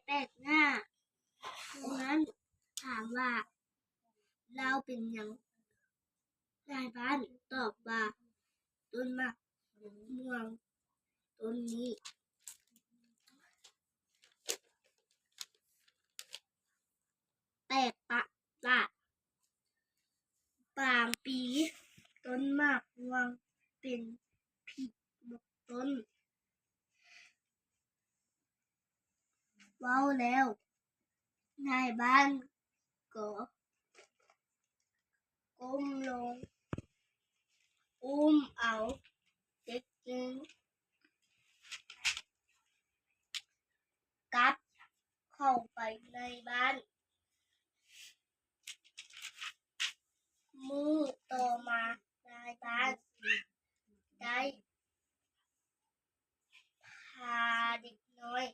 ແປກໜ້າຜູ້ນັ້ນຖາມວ່າ ລາວເປັນຫຍັງ? ນາຍບ້ານຕອບວ່າ ຕົ້ນໝາກມ່ວງຕົ້ນນີ້ແປກປະຫຼາດ. ບາງປີ ຕົ້ນໝາກມ່ວງເປັນຜີໝົດຕົ້ນ. ເວົ້າແລ້ວ ນາຍບ້ານກໍກົ້ມລົງອຸ້ມເອົາເດັກຍິງກັບເຂົ້າໄປໃນບ້ານ. ມື້ຕໍ່ມາ ນາຍບ້ານໄດ້ ພາເດັກນ້ອຍ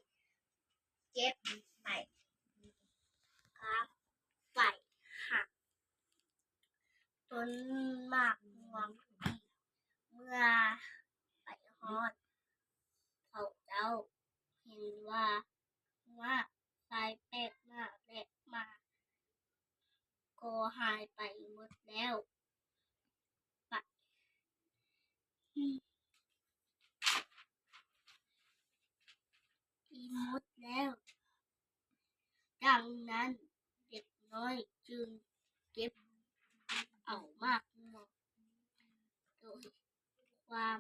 ເກັບໄປ ກັບໄປຫາຕົ້ນໝາກມ່ວງອີກ. ເມື່ອໄປຮອດ ເຂົາເຈົ້າເຫັນວ່າ ໝາກຊາຍແປກໜ້າ ແລະ ໝາກກໍຫາຍໄປໝົດແລ້ວ. ປະ ອີ່ໝົດແລ້ວ. ດັ່ງນັ້ນ ເດັກນ້ອຍຈຶ່ງເກັບເອົາໝາກມ່ວງໂດຍຄວາມ